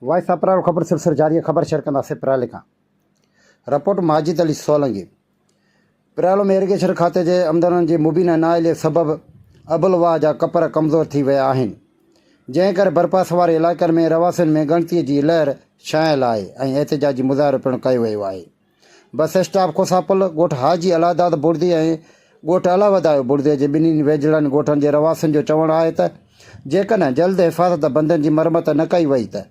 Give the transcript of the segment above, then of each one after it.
Voice of پرالو خبر سلسلو جاري خبر شيئر ڪنداسين پرالي کان رپورٽ ماجد علي سولنگي پرالو ۾ ايريگيشن کاتي جي عمدارن جي مبينا نااهلي سبب ابل واهه جا ڪپر ڪمزور ٿي ويا آهن جنهن ڪري ڀرپاس واري علائقن ۾ رهواسين ۾ ڳڻتي جي لهر ڇانيل آهي ۽ احتجاجي مظاهرو پڻ ڪيو ويو آهي. بس اسٽاپ کوسا پل، ڳوٺ حاجي الهداد بڙدي ۽ ڳوٺ الهه وڌايو بڙدي جي ٻنهي ويجهڙن ڳوٺن جي رهواسين جو چوڻ آهي ته جيڪڏهن جلد حفاظت بندن جي مرمت نه ڪئي وئي ته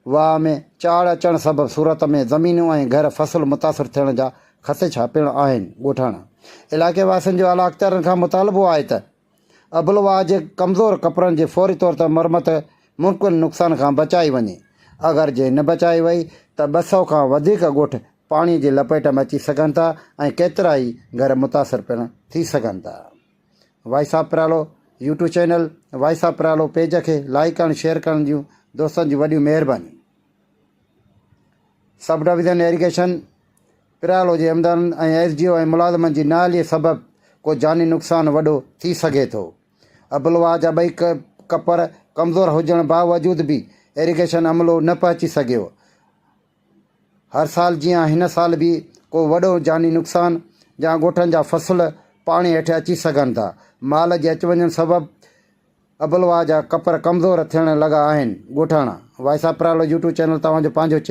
واهه ۾ چاڙهه اچڻ سبب صورت ۾ زمينون ۽ گهر فصل متاثر ٿيڻ جا خدشا پڻ آهن. ڳوٺاڻا علائقي واسين جو اعليٰ اختيارين کان مطالبو آهي ته ابل واهه جي ڪمزور ڪپرن جي فوري طور تي مرمت ممڪن نقصان کان بچائي وڃي، اگر جي نه بچائي وئي ته 200 کان وڌيڪ ڳوٺ پاڻي جي لپيٽ ۾ اچي سگهن ٿا ۽ ڪيترائي گهر متاثر پڻ ٿي سگهن ٿا. Voice of Paralo YouTube channel voice of Paralo page کي لائيڪ ۽ شيئر ڪرڻ جون دوستن جون وڏيون مهربانيون. سب ڊويزن ايريگيشن پرالو جي عمدارن ۽ ايس ڊي او ۽ ملازمن جي نااهليء سبب ڪو جاني نقصان وڏو ٿي سگهي ٿو. ابلواهه جا ٻئي ڪپر ڪمزور هجڻ باوجود به ايريگيشن عملو نه پهچي سگهيو. هر سال جيان هن سال به ڪو وڏو جاني نقصان يا ڳوٺن جا فصل پاڻي هيٺ اچي سگهن ٿا. مال جي اچ وڃ سبب ابلواهه جا ڪپر ڪمزور ٿيڻ لڳا آهن. ڳوٺاڻا. وائس آف پرالو يوٽيوب چينل توهان جو پنهنجو چينل.